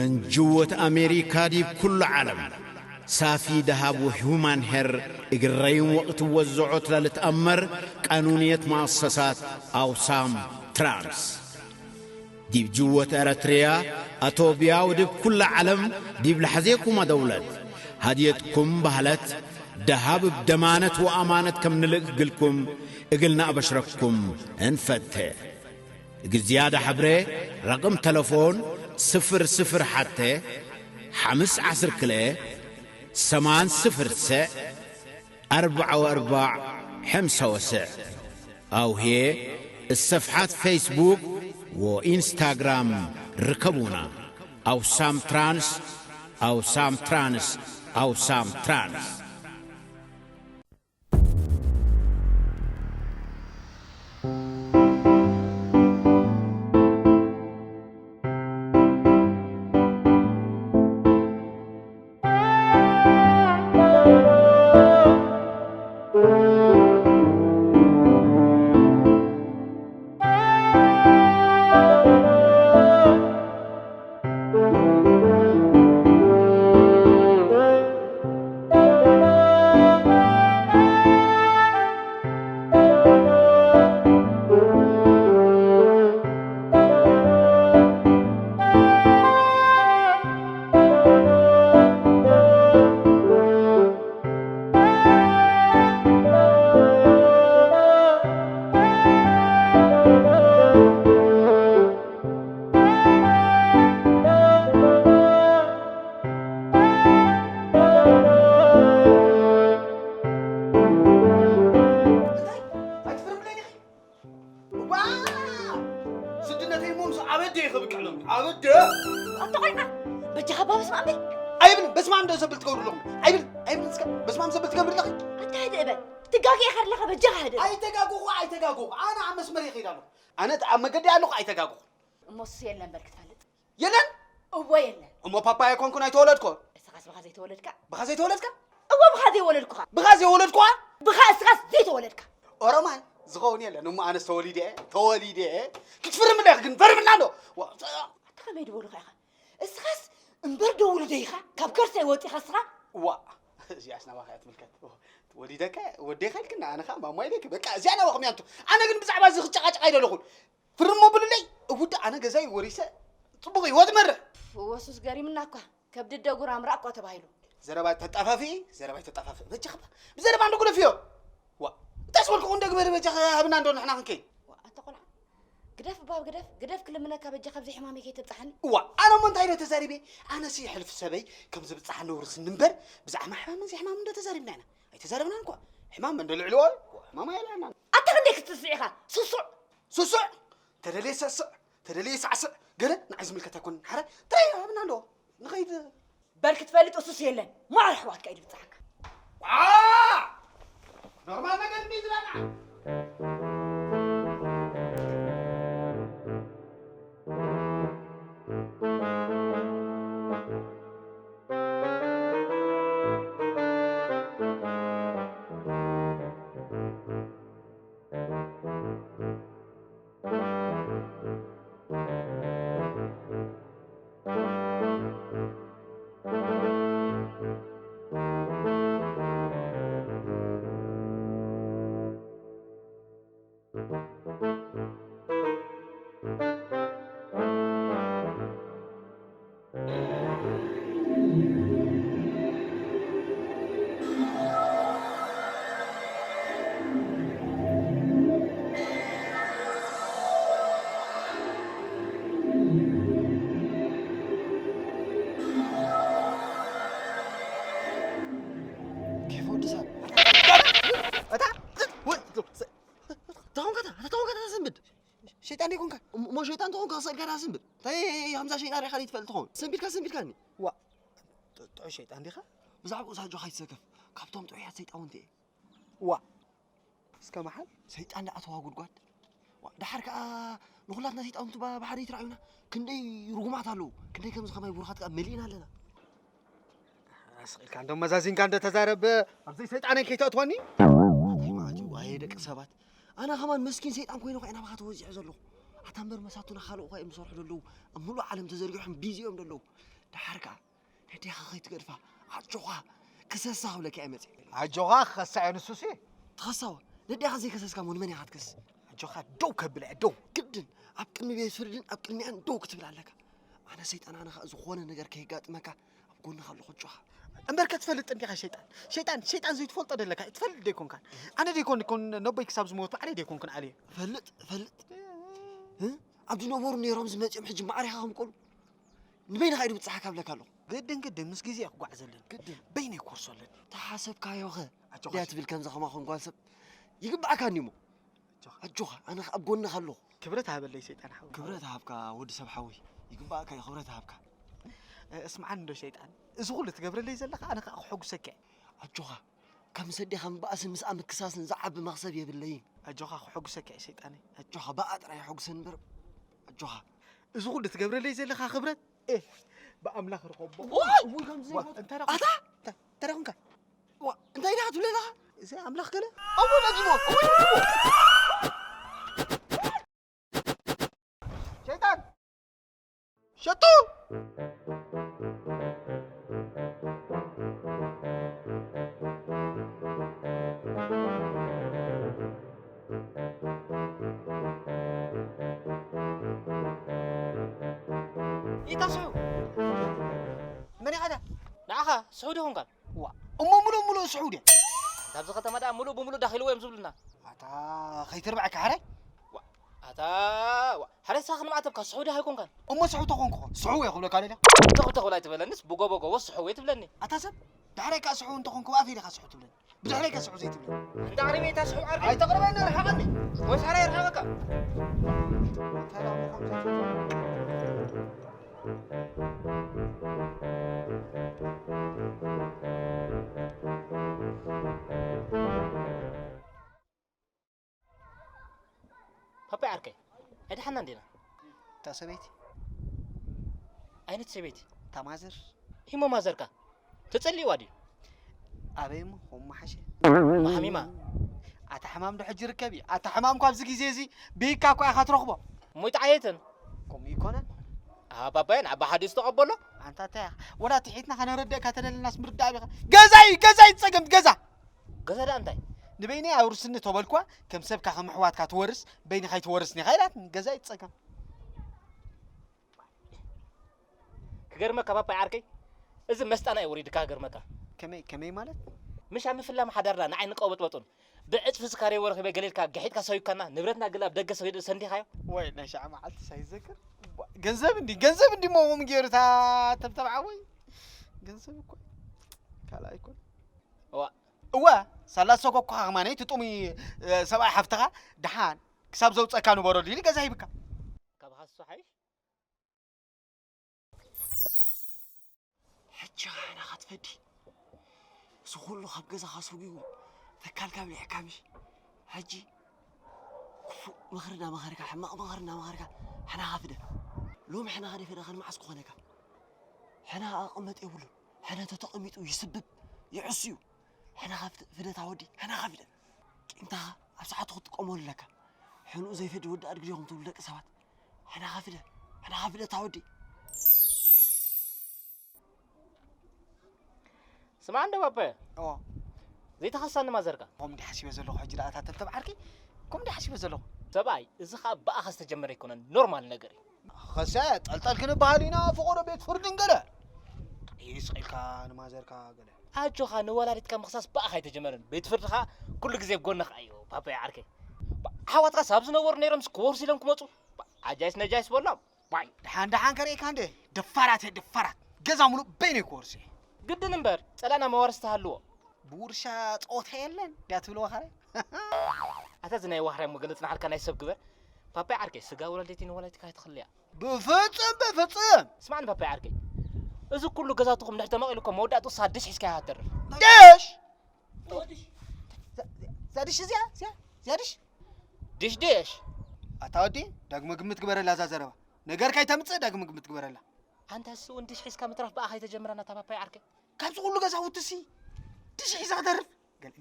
እንጅወት ኣሜሪካ ዲብ ኩሉ ዓለም ሳፊ ደሃብ ወሁማን ሄር እግረይን ወቅት ወዘዖት ለልትኣመር ቃኑንየት መኣሰሳት ኣውሳም ትራንስ። ዲብ ጅወት ኤረትርያ ኣቶብያ ወዲብ ኩላ ዓለም ዲብ ለሐዜኩማ ደውለት ሃድየትኩም ባህለት ደሃብ እብ ደማነት ወኣማነት ከም ንልእክ ግልኩም እግልና ኣበሽረኩም እንፈቴ። እግል ዝያዳ ሐብሬ ረቅም ተለፎን ስፍር ስፍር ሐቴ ሐምስ ዐስር ክልኤ ሰማን ስፍር ሰዕ ኣርባዕ ወኣርባዕ ሐምሳ ወሰዕ ኣውሄ እሰፍሓት ፌስቡክ ወኢንስታግራም ርከቡና። ኣውሳም ትራንስ፣ ኣውሳም ትራንስ፣ ኣውሳም ትራንስ። እንታይ? ኣይትፍርምለይ ዲኺ? ዋ! ስድነተይ እሞ ምስ ኣበደ እየ ከብቅዕ ሎሚ። ኣበደ! ኣታ ቆልዓ፣ በጃኻ እባ በስመ ኣብ በል። ኣይብልን፣ በስመ ኣብ እንዶ ዘብል ትገብሩ ኣለኹም። ኣይብልን፣ ኣይብልን፣ እስከ በስመ ኣብ ዘብል ትገብሪ ኣለኺ። ኣታ ህድእ በል። ትጋገ ኢኻ ኣለኻ፣ በጃኻ ህድእ በል። ኣይተጋገኹ፣ ኣይተጋገኹ። ኣነ ኣብ መስመር እየ ከይድ ኣለኹ። ኣነ ኣብ መገዲ ኣለኹ፣ ኣይተጋገኹ። እሞ እሱ የለን በል ክትፈልጥ። የለን? እወ የለን። እሞ ፓፓ ኣይኮንኩን ኣይተወለድኩ። እስኻስ ብኻ ዘይተወለድካ? ብኻ ዘይተወለድካ? እወ ብኻ ዘይወለድኩኻ። ብኻ ዘይወለድኩኻ? ብኻ እስኻስ ዘይተወለድካ። ኦሮማይ ዝኸውን የለን። እሞ ኣነስ ተወሊደ እየ፣ ተወሊደ እየ። ክትፍርምለይ ግን ፈርምላ እንዶ። ዋ፣ ኣታ ከመይ ድበሉኻ ኢኻ? እስኻስ እምበር ዶ ውሉደይ ኢኻ? ካብ ከርሰይ ወጺኻ እስኻ? ዋ፣ እዚኣስ ናባኻ እያ ትምልከት። ወሊደካ ወዴኻ ኢልክና፣ ኣነ ኸኣ ማማ ኢለኪ። በቃ እዚኣ ናባኹም እያ እንቱ። ኣነ ግን ብዛዕባ እዚ ክጨቃጨቅ ኣይደለኹን። ፍርሞ ብልለይ፣ እውዳ ኣነ ገዛይ ወሪሰ ጽቡቕ ህይወት እመርሕ። ወሱስ ገሪምና እኳ፣ ከብዲ ደጉር ኣምራ እኳ ተባሂሉ። ዘረባ ተጣፋፊ፣ ዘረባ ተጣፋፊ። በጃኻ፣ ብዘረባ እንዶ ግደፍዮ። ዋ፣ እንታይ ዝበልኩ እንደ ግበር በጃኻ ሃብና እንዶ ንሕና ክንከይ። ዋ፣ ኣንተ ቆልዓ። ግደፍ እባ ግደፍ፣ ግደፍ ክልምነካ በጃኻ ኣብዚ ሕማመይ ከይተብጽሓኒ። ዋ፣ ኣነ እሞ እንታይ ዶ ተዛሪበ? ኣነሲ ሕልፊ ሰበይ ከም ዝብጽሓ ነውሪ ስኒ እምበር፣ ብዛዕባ ሕማም እዚ ሕማም እንዶ ተዛሪብና ኢና። ኣይተዛረብናን እኳ። ሕማም እንዶ ልዕልዎ፣ ሕማም ኣየልዓልናን። ኣታ ክንደይ ክትስዕ ኢኻ? ስሱዕ። ስሱዕ፣ ተደልየ ሰስዕ፣ ተደልየ ሳዕስዕ፣ ገለ ንዓይ ዝምልከት ኣይኮነን። ሓረ፣ እንታይ ሃብና ኣለዎ? ንኸይድ። በል ክትፈልጥ እሱስ የለን። ማዕረ ኣሕዋትካ እዩ ድብጽሓካ። ዋ! ኖርማል ነገር እንዲ ዝረና። ኬፍ ወዲ ሰብ። እታ፣ ወ-፣ ተኾንካ እታ፣ ተኾንካ እታ ሰንብድ። ሸይጣን ዲኻ ኮንካ? እሞ ሸይጣን ተኾንካ ክሰግድ ኣስንብድ። እንታይ ከምዛ ሸይጣን ኢኻ ትፈልጥ ትኸውን? ሰንቢድካ ሰንቢድካኒ። ዋ፣ ጥ-፣ ጥዑይ ሸይጣን ዲኻ? ብዛዕባኡ ሳጆ ካይትሰከፍ። ካብቶም ጥዑያት ሰይጣውንቲ እየ። ዋ፣ እስከ መሓል? ሰይጣን ደኣ ተዋ ጉድጓድ። ዋ፣ ደሓር ከኣ ንኹላትና ሰይጣውንቲ ባ-፣ ብሓደ ይትረኣዩና። ክንደይ ርጉማት ኣለዉ። ክንደይ ከምዚ ከማይ ብሩኻት ከኣ መሊእና ኣለና። ኣስቒልካ እንዶ መዛዚንካ እንዶ ተዛረብ፣ ኣብዘይ ሰይጣነይ ከይተእትወኒ። ኣትዩ፣ ኣትዩ፣ ኣየ ደቂ ሰባት። ኣነ ከማን መስኪን ሰይጣን ኮይነ እኮ ኢና ናባኻ ተወዚዐ ዘለኹ። ኣታ እምበር መሳቱና ካልእ እኳ እዮም ዝሰርሑ ዘለዉ። ኣብ ምሉእ ዓለም ተዘርጊሖም ቢዚ እዮም ዘለዉ። ደሓር ከኣ ነዴኻ ከይትገድፋ ኣጆኻ ክሰሳ ክብለካ እየ መጺእ። ኣጆኻ ክኸሳ እየ ንሱሲ። ትኸሳዎ ነዴኻ ዘይከሰስካ እሞ ንመን ኢኻ ትከስስ? ኣጆኻ ደው ከብል እየ ደው። ግድን ኣብ ቅድሚ ቤት ፍርድን ኣብ ቅድሚኣን ደው ክትብል ኣለካ። ኣነ ሰይጣን ኣነ ኸኣ ዝኾነ ነገር ከየጋጥመካ ኣብ ጎንኻ ኣለኹ ኣጆኻ። እምበር ከትፈልጥ እንዲኻ ሸይጣን ሸይጣን ሸይጣን ዘይትፈልጦ ደለካ ትፈልጥ ደይኮንካን። ኣነ ደይኮን ኮን ነቦይ ክሳብ ዝሞቱ ኣነ ደይኮንኩን ኣልየ። ፈልጥ ፈልጥ እ? ኣብ ዝነበሩ ነይሮም ዝመፅኦም ሕጂ ማዕሪኻ ከምቀሉ ንበይንኻ ኢዱ ብፅሓካ ብለካ ኣለኹ። ግድን ግድን ምስ ግዜ ክጓዕ ዘለን ግድን በይነይ ኮርሶ ኣለን። ተሓሰብካዮኸ ኣጆኻ ድያ ትብል ከምዚ ከማኹም ጓል ሰብ ይግባኣካ እኒሞ። ኣጆኻ ኣነ ኣብ ጎንኻ ኣለኹ። ክብረት ሃበለይ ሰይጣን ሓው። ክብረት ሃብካ ወዲ ሰብ ሓወይ። ይግባኣካ እዩ ክብረት ሃብካ። እስማዓን እንዶ ሸይጣን፣ እዚ ኩሉ ትገብረለይ ዘለኻ ኣነ ከዓ ክሕጉሰካ እየ። ኣጆኻ ካብ ምስ ኣዴኻ ምባኣስን ምስኣ ምክሳስን ዝዓቢ መኽሰብ የብለይን። ኣጆኻ ክሕጉሰካ እየ ሰይጣነይ። ኣጆኻ ብኣ ጥራይ ሕጉሰን እምበር ኣጆኻ። እዚ ኩሉ ትገብረለይ ዘለኻ ክብረት፣ ኤ፣ ብኣምላኽ ርኸቦ። ውይ፣ ውይ፣ ከምዚ ዋ፣ ዘይኮን። እንታይ ደኣ ኣታ? እንታይ፣ እንታይ ደኣ ኮንካ? ዋ፣ እንታይ ደኣ ትብለና? እዚ ኣምላኽ ገለ? እሞ ነጊሞ፣ እሞ ነጊሞ። ሸይጣን! ሸጡ! ኢታ ስሑ! መን ኢኻ ዳ? ንዓኻ ስሑ ዲኹም ካል? ዋ፣ እሞ ምሉእ ምሉእ ስሑ ድየ? ኣብዚ ከተማ ደኣ ምሉእ ብምሉእ ዳኺልዎ እዮም ዝብሉና። ኣታ ከይትርብዐካ ሕራይ? ዋ፣ ኣታ፣ ዋ፣ ሕራይ ሳኽ ንማዕተብካ ስሑ ዲኻ ኣይኮንካን? እሞ ስሑ ተኾንኩ ኸ? ስሑ እየ ክብለካ ደልየ። ተኹ ተኹ ኣይትበለንስ፣ ብጎቦ ጎቦ ስሑ እየ ትብለኒ። ኣታ ሰብ፣ ዳሕራይ ከኣ ስሑ እንተኾንኩ ብኣፈይ ዲኻ ስሑ ትብለኒ? ብድሕረይ ከስሑ ዘይትብለኒ። እንዳ ዓረበይ እታ ስሑ ዓርከይ። ኣይተቕርበኒ፣ ርሓቐኒ። ወይስ ሓራ ይርሓቐካ? እንታይ ደኣ እሞ ከምዚ ትብሎ? ፓፓይ ዓርከይ፣ ኣይደሓና እንዴና? እታ ሰበይቲ? ኣይነት ሰበይቲ? እታ ማዘር? ሂሞ ማዘርካ? ተጸሊዋ ድዩ? ኣበይ እሞ፣ ከምኡ ምሓሸ። ማሓሚማ? ኣታ ሕማም ዶ ሕጂ ርከብ እዩ? ኣታ ሕማም እኳ ኣብዚ ግዜ እዚ ብኢድካ እኳ ኢኻ ትረኽቦ። እሞ ይትዓየተን? ከምኡ ይኮነን። ኣባባየን ኣባ ሓዲስ ተቐበሎ? ኣንታ እንታይ ኢኻ? ወላ ትሒትና ከነረድእካ ተደለናስ ምርዳእ ኣቢኻ። ገዛ እዩ፣ ገዛ እዩ ጸገም፣ ገዛ! ገዛ ደኣ እንታይ? ንበይነይ ኣውርስኒ ተበልኳ፣ ከም ሰብካ ከም ኣሕዋትካ ትወርስ፣ በይንኻ ኣይትወርስን ኢኻ ኢላትኒ። ገዛ እዩ ጸገም። ክገርመካ ፓፓይ ዓርከይ፣ እዚ መስጣና እዩ ወሪድካ ክገርመካ። ከመይ፣ ከመይ ማለት? ምሽ ኣብ ምፍላም ሓዳርና ንዓይ ንቀበጥበጡን ብዕጽፊ ስካር እየ ወረኺበ ገለ ኢልካ ግሒጥካ ሰዊካና፣ ንብረትና ግላ ኣብ ደገ ሰዊዱ ሰንዲኻዮ። ወይ ናይ ሻዕ መዓልቲ ሳይዘክር። ገንዘብ እንዲ፣ ገንዘብ እንዲ እሞ እሞ ገይሩ እታ ተብተብ ዓወይ። ገንዘብ እኮ ካልኣይ እኮ። እዋ። እዋ፣ ሳላ ሰኮኳ ከማነይ ትጡሚ፣ እ፣ ሰብኣይ ሓፍትኻ ደሓን ክሳብ ዘውፀካ ንበረሉ ኢሉ ገዛ ሂብካ። ካብ ሃሱ ሓይሽ? ሕጂ ኸኣ ሕና ኸትፈዲ። እዚ ኹሉ ኻብ ገዛኻ ሰጒጉ፣ ተካልካ ኣብሊዕካ ምሽ? ሕጂ ክፉእ ምኽሪ እናመኸርካ፣ ሕማቕ ምኽሪ እናመኸርካ፣ ሕናኻ ፍደ። ሎሚ ሕናኻ ደይፈደኻ ንመዓስ ክኾነካ? ሕና ኣቐመጥ የብሉን። ሕነ ተተቐሚጡ ይስብብ፣ ይዕሱ እዩ። ሕናኻ ፍደ፣ ፍደ እታ ወዲ፣ ሕናኻ ፍደ። ቂምታኻ ኣብ ሰዓቱ ክትጥቀመሉ ኣለካ። ሕንኡ ዘይፈዲ ወዲ ኣድጊ ዲኹም ትብሉ ደቂ ሰባት? ሕናኻ ፍደ፣ ሕናኻ ፍደ እታ ወዲ። ስማዕ እንዶ ባባ፣ እዎ። ዘይተኸሳኒ ማዘርካ። ከምኡ እንዲ ሓሲበ ዘለኹ ሕጂ ደኣ እታ ተብተብ ዓርኪ፣ ከምኡ እንዲ ሓሲበ ዘለኹ። ሰብኣይ፣ እዚ ኸኣ ብኣኻ ዝተጀመረ ኣይኮነን፣ ኖርማል ነገር እዩ። ኸሰ ጠልጠል ክንበሃል ኢና፣ ፈቖዶ ቤት ፍርድን ገለ። ኢስ ኢልካ ንማዘርካ ገለ። ኣጆኻ፣ ንወላዲትካ ምኽሳስ ብኣኻ ኣይተጀመረን። ቤት ፍርዲ ኸኣ ኩሉ ግዜ ኣብ ጎንኻ እዩ፣ ፓፓያ ዓርከይ። ኣሕዋትካስ ኣብ ዝነበሩ ነይሮምስ ክወርሱ ኢሎም ክመጹ? ኣጃይስ ነጃይስ በሎም። ዋይ፣ ደሓን ደሓን ከርእየካ እንደ። ደፋራት እየ፣ ደፋራት። ገዛ ሙሉእ በይነይ ክወርስ እየ። ግድን እምበር፣ ጸላእና መዋርስቲ ሃልዎ። ብውርሻ ጸወታ የለን፣ ድያ ትብልዎ ካልእ? ኣታ እዚ ናይ ዋህራይ መገለጽ ንዓልካ ናይ ሰብ ግበር። ፓፓይ ዓርከይ፣ ስጋ ወላዲተይ ንወላዲትካ ኣይትኽልያ። ብፍጽም፣ ብፍጽም! ስማዕኒ ፓፓይ ዓርከይ፣ እዚ ኩሉ ገዛትኹም ንድሕር ተመቒሉ እኮ መወዳእትኡ ሳድሽ ሒዝካ ኢኻ ትተርፍ። ድሽ! እዛ ድሽ እዚኣ፣ እዚኣ፣ እዚኣ ድሽ? ድሽ ድሽ! ኣታ ወዲ፣ ዳግመ ግምት ግበረላ እዛ ዘረባ። ነገር ከይተምጽእ ዳግመ ግምት ግበረላ። ኣንታ እሱ እውን ድሽ ሒዝካ ምትራፍ ብኣኻ ኣይተጀምረን ኣታ ፓፓይ ዓርከይ። ካብዚ ኩሉ ገዛውትሲ ድሽ ሒዛ ክተርፍ?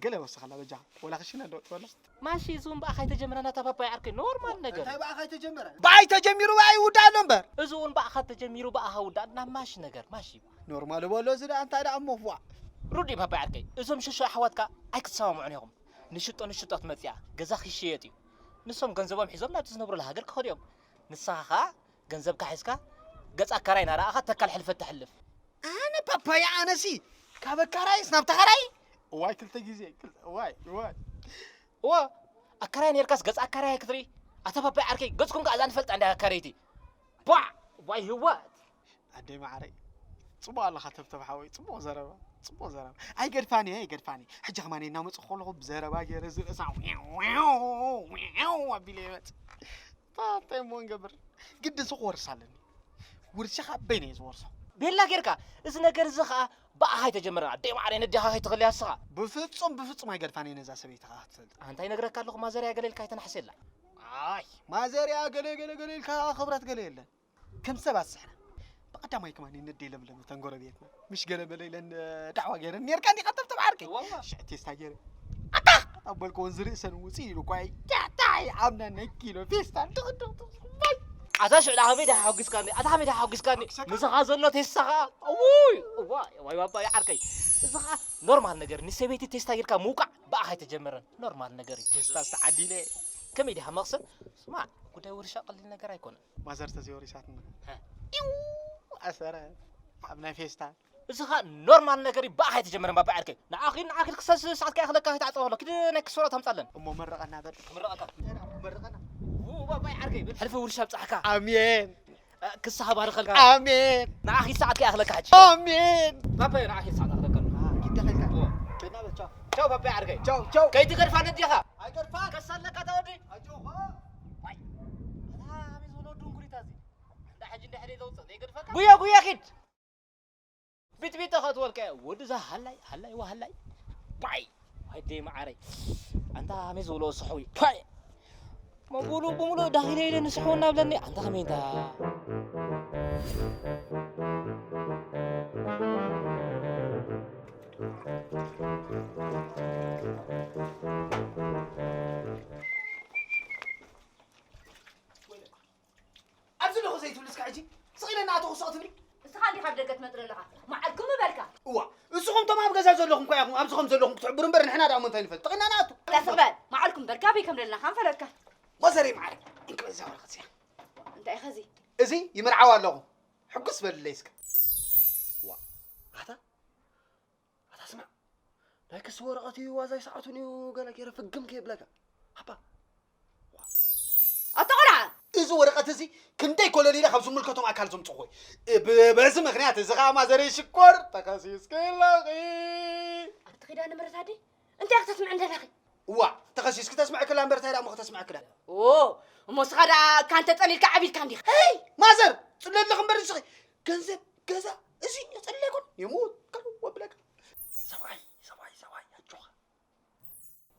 ገለ ወስኸላ በጃ። ወላ ክሽነ ዶ ትበሎ? ማሺ፣ እዚ እውን ብኣኻ ኣይተጀመረን ኣታ ፓፓያ ዓርከይ፣ ኖርማል ነገር። እንታይ ብኣኻ ኣይተጀመረ? ብኣይ ተጀሚሩ ብኣይ ይውዳእ ኣሎ እምበር። እዚ እውን ብኣኻ ተጀሚሩ ብኣኻ ውዳእ፣ ናብ ማሺ ነገር፣ ማሺ። ኖርማል በሎ፣ እዚ ደኣ እንታይ ደኣ እሞ፣ ፏ። ሩዲ ፓፓያ ዓርከይ፣ እዞም ሽሹ ኣሕዋትካ ኣይክትሰማምዑን ኢኹም። ንሽጦ ንሽጦ ትመጽእ እያ፣ ገዛ ክሽየጥ እዩ። ንሶም ገንዘቦም ሒዞም ናብቲ ዝነብሩላ ሃገር ክኸዱ እዮም። ንስኻ ኸኣ ገንዘብካ ሒዝካ ገጽ ኣካራይ እናረኣኻ ተካል ሕልፈት ተሕልፍ። ኣነ ፓፓያ ኣነሲ ካብ ኣካራይስ ናብ ተኻራይ? እዋይ ክልተ ግዜ ክል- እዋይ እዋይ። እዋ ኣካራይ ነርካስ ገጽ ኣካራይ ክትርኢ? ኣታ ፓፓያ ዓርከይ ገጽኩም ከኣ እዛ ንፈልጣ እንዳ ኣካረይቲ። ቧዕ ዋይ ህወት። ኣደይ ማዓረይ ጽቡቕ ኣለኻ ተብተብ ሓወይ ጽቡቕ ዘረባ ጽቡቕ ዘረባ። ኣይገድፋኒ ኣይገድፋኒ። ሕጂ ከማን እናመጽእ ከለኹ ብዘረባ ገይረ ዝርእሳ ዊው ዊው ዊው ኣቢለ ይመጽእ። ታ እንታይ እሞ ንገብር? ግድን ሱቕ ወርስ ኣለኒ። ውርሻ ኻብ በይነ እየ ዝወርሶ። ቤላ ጌርካ፣ እዚ ነገር እዚ ኸኣ ብኣኻ ኣይተጀመረን። ኣደይ ማዕረይ ነዲኻ ከይትኽልያ እስኻ። ብፍጹም ብፍጹም ኣይገድፋን እየ ነዛ ሰበይቲ ኸኣ ክትፈልጥ። ኣንታ ይነግረካ ኣለኹ ማዘርያ ገለ ኢልካ ኣይተናሕስየላ። ኣይ ማዘርያ ገለ ገለ ገለ ኢልካ ክብረት ገለ የለን። ከም ሰባት ስሕና። ብቐዳማይ ከማን ነደይ ለምለም እተን ጎረቤትና። ምሽ ገለ መለ ኢለን ዳዕዋ ገይረን ኔርካ እንዲኻ ተብተብ ዓርከይ። ዋላ። ሽዕ ቴስታ ገይረ ኣታ ኣበልክዎን ዝርእሰን ውፅእ ኢሉ እኳ ታይ ዓምና ናይ ኪሎ ፌስታል ድቕድቕ። ኣታ ሽዕ ዳ ከመይ ዳ ሓጒስካኒ ኣታ ከመይ ዳ ሓጒስካኒ። ምሳኻ ዘሎ ቴስታ ኸዓ ውይ ዋይ ዋይ ባባ ይዓርከይ። እዚ ኸዓ ኖርማል ነገር ንሰበይቲ ቴስታ ጌርካ ምውቃዕ ብኣኻ ኣይተጀመረን። ኖርማል ነገር እዩ። ቴስታ ዝተዓዲለ ከመይ ዲኻ መቕሰን? ስማዕ ጉዳይ ውርሻ ቀሊል ነገር ኣይኮነን። ማዘር ተዘይወሪሳትና። ኢው ኣሰረ ኣብ ናይ ፌስታ። እዚ ኸኣ ኖርማል ነገር እዩ። ብኣኻ ኣይተጀመረን ባባ ዓርከይ። ንዓኺ ንዓኺ ክሳብ ሰዓት ከኣ ክለካ ከይትዓጸዋ ከሎ ኪድ ናይ ክሶራ ተምጻለን። እሞ መረቐና በል። ክምረቐካ። እንታይ ደኣ መረቐና? ው ባባ ዓርከይ በል። ሕልፊ ውርሻ ብጻሕካ። ኣሜን። እ፣ ክሳኻ ባርኸልካ። ኣሜን። ንዓኺ ሰዓት ከኣ ክለካ ሕጂ። ኣሜን። ባባ ንዓኺ ሰዓት ክለካ። አ፣ ኪድ ደኸልካ። እዎ። ኬድና በል ቻው። ቻው ባባ ዓርከይ። ቻው ቻው። ከይትገድፋ ነዲኻ። ኣይገድፋን። ከሳለካ ተወዲ። ኣጆኻ። ዋይ። ኣታ ኣሜን ዝብሎ ድንጉሪታ እዚ። እንዳ ሕጂ እንዳ ሕደ ዘውፅእ ዘይገድፈካ? ጉያ ጉያ ኪድ። ቢትቢት ተኸትወልካ ወዲ እዛ ሃላይ ሃላይ ወሃላይ። ባይ። ዋይ ደይ መዓረይ። ኣንታ ኣሜ ዝብሎ ስሕዊ። ፓይ። ሙሉ ብሙሉ ዳኺለ ኢለ ንስሕቦ እናብለኒ ኣንታ ከመይ እንታ። ኣብዚ ኣለኹ ዘይትብሊ እስካ ሕጂ ስቕ ኢለ እናኣተኹ ስቕ ትብሊ። እስኻ እንዲኻ ኣብ ደገ ትመጥር ኣለኻ። መዓልኩም ምበልካ። እዋ፣ እስኹም ቶም ኣብ ገዛ ዘለኹም እኳ ኢኹም ኣብዚ ከም ዘለኹም ክትሕብሩ እምበር ንሕና ደኣ እሞ እንታይ ንፈልጥ? ተቒና ንኣቱ። ዳስ በል፣ መዓልኩም በልካ ኣበይ ከም ዘለና ካን ፈለጥካ። ማዘረይ መዓረይ፣ እንክብል እዛ ወረቐት እዚኣ። እንታይ ኢኻ እዚ? እዚ ይምርዓው ኣለኹ። ሕጉስ በልለይ እስከ። ዋ፣ ኣታ ኣታ ስማዕ፣ ናይ ክሲ ወረቐት እዩ፣ ዋዛ ኣይሰዓቱን እዩ፣ ገለ ገይረ ፍግም ከየብለካ። ሃባ። ኣታ ቆልዓ! እዚ ወረቐት እዚ ክንደይ ኮለል ኢለ ካብ ዝምልከቶም ኣካል ዘምጽእዎ እዩ። ብ-፣ በዚ ምኽንያት እዚ ኸኣ ማዘረይ ሽኮር ተኸሲስኪ ኣለኺ። ኣቲ ኪዳነ ምሕረት ኣደይ፣ እንታይ ኢኺ ተስምዕን ዘለኺ? እዋ፣ ተኸሲስኪ ተስምዐክላ እምበር እንታይ ደኣ እሞ ክተስምዐክላ? ኦ፣ እሞ እስኻ ደኣ ካን ተጸሊልካ ዓቢልካ እንዲኻ። ሄይ፣ ማዘር፣ ጽለለኺ እምበር ንስኺ ገንዘብ፣ ገዛ፣ እዚ እዩ ጸሊለይ ኮን፣ የሙት፣ ከልዎ ብለካ። ሰብኣይ፣ ሰብኣይ፣ ሰብኣይ፣ ኣጆኻ።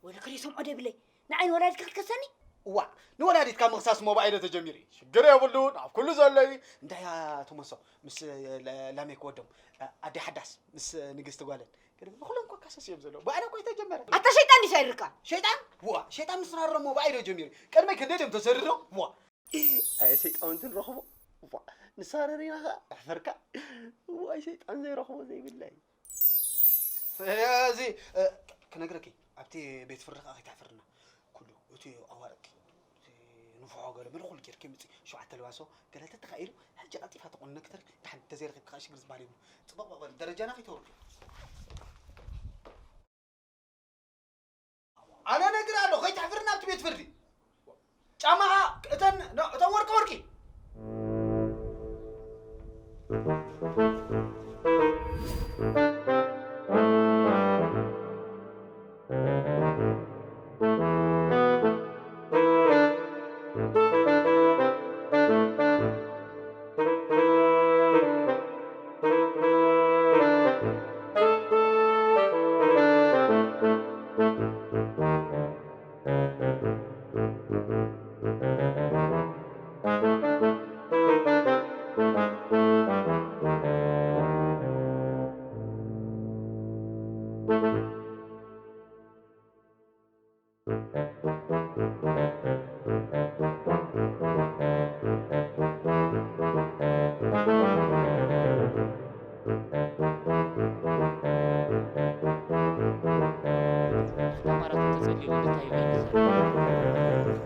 ወለ ክሪሶም ዖደ ብለይ፣ ንዓይ ንወላዲትካ ክትከሰኒ? እዋ፣ ንወላዲትካ ምኽሳስ ሞባይለ ተጀሚሩ እዩ። ሽግር የብሉን፣ ኣብ ኩሉ ዘሎ እዩ። እንታይ እያ ትመሶ? ምስ፣ ለ-፣ ላሜክ ወዶም፣ ኣደ ሓዳስ፣ ምስ ንግስቲ ጓለን። ግን ንኹሎም እኮ ካሰስ እዮም ዘለዉ። ብኣነ እኮ እዩ ተጀመረ። ኣታ ሸይጣን ድዩ ሰሪርካ? ሸይጣን? ዋ፣ ሸይጣን ምስራሮ ሞባይል እዩ ጀሚሩ። ቅድመይ ክንደይ ድዮም ተሰሪሮም? ዋ። ኣየ ሰይጣን እንትን ረኽቦ። ዋ፣ ንሳረር ኢና ኸዓ። ኣሕፈርካ። ዋይ ሰይጣን ዘይረኽቦ ዘይብላይ። ስለዚ፣ እ፣ ክነግረኪ፣ ኣብቲ ቤት ፍርዲ ኸዓ ከይተሕፍርና። ኩሉ፣ እቲ ኣዋርቂ፣ እቲ ንፍሖ ገለ መለ ኩሉ ጌርኪ ምጺ። ሸውዓተ ልባሶ፣ ገለ ተተኻኢሉ፣ ሕጂ ቀልጢፋ ተቆንነ ክትር-፣ ደሓን ተዘይረኺብኪ ኸዓ ሽግር ዝበሃል የብሉ። ጽብቕ በል፣ ደረጃና ከይተውርዱ። ኣነ ነግር ኣሎ፣ ከይተሕፍርና ኣብቲ ቤት ፍርዲ። ጫማኻ እተን፣ ኖ፣ እተን ወርቂ ወርቂ። ኣታ ማራቶን ተጸልዩ እንታይ ይብል?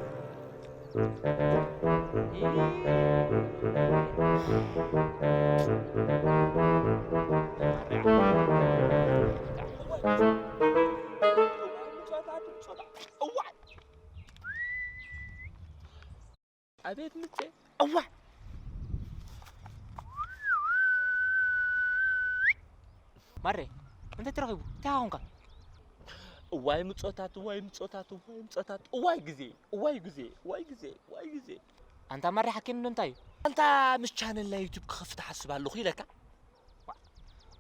ኣቤት ምቼ። እዋ! ማሬ፣ እንታይ ተረኺቡ? እንታይ ኾንካ? እዋይ ምጾታት፣ እዋይ ምጾታት፣ እዋይ ምጾታት፣ እዋይ ግዜ፣ እዋይ ግዜ፣ እዋይ ግዜ፣ እዋይ ግዜ። ኣንታ ማሬ ሓኪም እንዶ እንታይ እዩ? ኣንታ ምስ ቻነል ናይ ዩቱብ ክኸፍት ሓስብ ኣለኹ ኢለካ።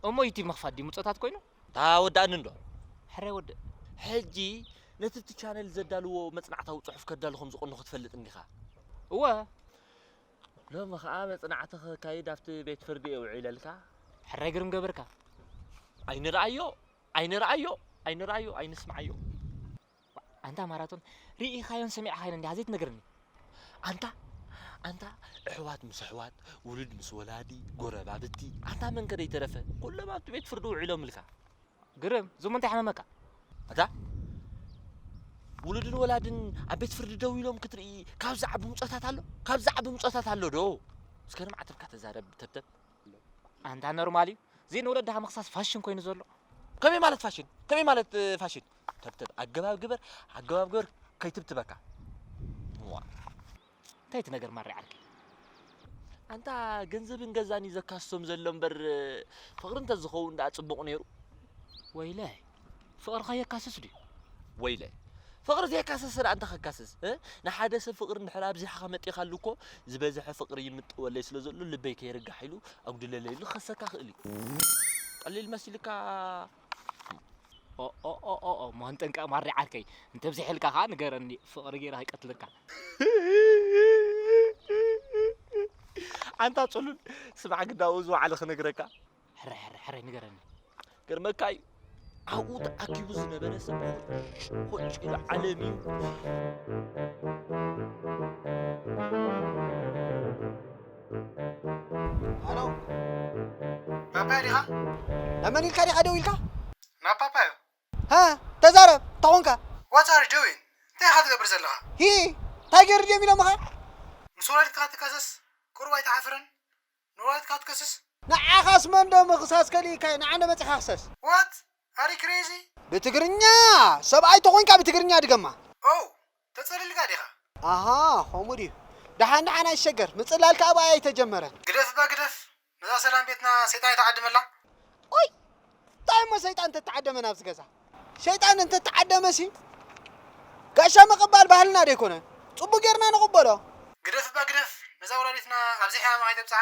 እሞ ዩቱብ ምኽፋት ድዩ ምጾታት ኮይኑ? እንታ ወዳእኒ እንዶ። ሕራይ ወድእ። ሕጂ ነቲ እቲ ቻነል ዘዳልዎ መጽናዕታዊ ጽሑፍ ከዳሉ ከም ዝቐንኹ ትፈልጥ እንዲኻ? እወ። ሎሚ ኸኣ መጽናዕቲ ከካይድ ኣብቲ ቤት ፍርዲ እየ ውዒለልካ። ሕራይ ግርም ገበርካ። ኣይንርኣዮ፣ ኣይንርኣዮ፣ ኣይንርኣዮ፣ ኣይንስምዓዮ። ኣንታ ማራቶን ርኢኻዮን ሰሚዕኻዮን እንዲኻ ዘይትነግረኒ? ኣንታ፣ ኣንታ ኣሕዋት ምስ ኣሕዋት፣ ውሉድ ምስ ወላዲ፣ ጎረባብቲ፣ ኣንታ መን ከ ደይተረፈ? ኩሎም ኣብቲ ቤት ፍርዲ ውዒሎምልካ። ግርም፣ እዞም እንታይ ሓመመካ? ኣታ ውሉድን ወላድን ኣብ ቤት ፍርዲ ደው ኢሎም ክትርኢ ካብ ዝዓቢ ምጾታት ኣሎ? ካብ ዝዓቢ ምጾታት ኣሎ ዶ? እስከ ንማዕተብካ ተዛረብ ተብተብ። ኣንታ ኖርማል እዩ። እዚ ንወለድኻ ምኽሳስ ፋሽን ኮይኑ ዘሎ። ከመይ ማለት ፋሽን? ከመይ ማለት፣ እ፣ ፋሽን? ተብተብ፣ ኣገባብ ግበር፣ ኣገባብ ግበር ከይትብትበካ። ዋ። እንታይ እቲ ነገር ማሪ ዓርከይ? ኣንታ ገንዘብን ገዛን እዩ ዘካስሶም ዘሎ እምበር፣ ፍቕሪ እንተዝኸውን ደኣ ጽቡቕ ነይሩ። ወይለይ፣ ፍቕሪ ከየካስስ ድዩ? ወይለይ፣ ፍቕሪ ዘየካሰሰ ደኣ እንታይ ከካስስ፣ እ? ንሓደ ሰብ ፍቕሪ እንድሕር ኣብዚሕኻ መጢኻሉ እኮ፣ ዝበዝሐ ፍቕሪ ይምጠወለይ ስለ ዘሎ ልበይ ከይርጋሕ ኢሉ ኣጉድለለይ ኢሉ ክኸሰካ ክእል እዩ። ቀሊል መሲልካ? ኦ፣ ኦ፣ ኦ፣ ኦ፣ ኦ፣ መን ጠንቀቕ ማሪ ዓርከይ፣ እንተብዚሕልካ ኸኣ ንገረኒ፣ ፍቕሪ ገይረ ከይቀትለካ። ኣንታ ጽሉል፣ ስማዕ ግዳ ኣብኡ ዝወዓለ ክነግረካ። ሕራይ፣ ሕራይ፣ ሕራይ፣ ንገረኒ። ገርመካ እዩ፣ ኣብኡ ተኣኪቡ ዝነበረ ሰብ ሆጭ፣ ሆጭ ኢሉ ዓለም እዩ። ሃሎ። ፓፓዮ ዲኻ? ናብ መን ኢልካ ዲኻ ደው ኢልካ? ናብ ፓፓዮ። ሃ፣ ተዛረብ፣ እንታይ ኾንካ? What are you doing? እንታይ ኢኻ ትገብር ዘለኻ? ሂ፣ እንታይ ገይሩ ድዮም ኢሎምኻ? ምስ ወላዲትካ ትከሰስ? ቁሩብ ኣይትሓፍርን? ንወላዲትካ ትከስስ? ንዓኻስ መን ዶ ምኽሳስ ከሊእካዮ? ንዓ እንዶ መጺኻ ክሰስ። What? Are you crazy? ብትግርኛ! ሰብኣይ ተኾይንካ ብትግርኛ ድገማ። ኦ፣ ተጸሊልካ ዲኻ? ኣሃ፣ ከምኡ ድዩ? ደሓን ደሓን ኣይሸገር። ምጽላል ከኣ ብኣይ ኣይተጀመረን። ግደፍ እባ ግደፍ። ነዛ ሰላም ቤትና ሰይጣን ኣይትዓድመላ። ኦይ! እንታይ እሞ ሰይጣን እንተተዓደመ ናብዚ ገዛ? ሰይጣን እንተተዓደመሲ ጋሻ ምቕባል ባህልና ዶ ኣይኮነን? ጽቡቕ ጌርና ንቕበሎ። ግደፍ እባ ግደፍ። ነዛ ወላዲትና ኣብዚ ሕማም ኣይተብጽሓ።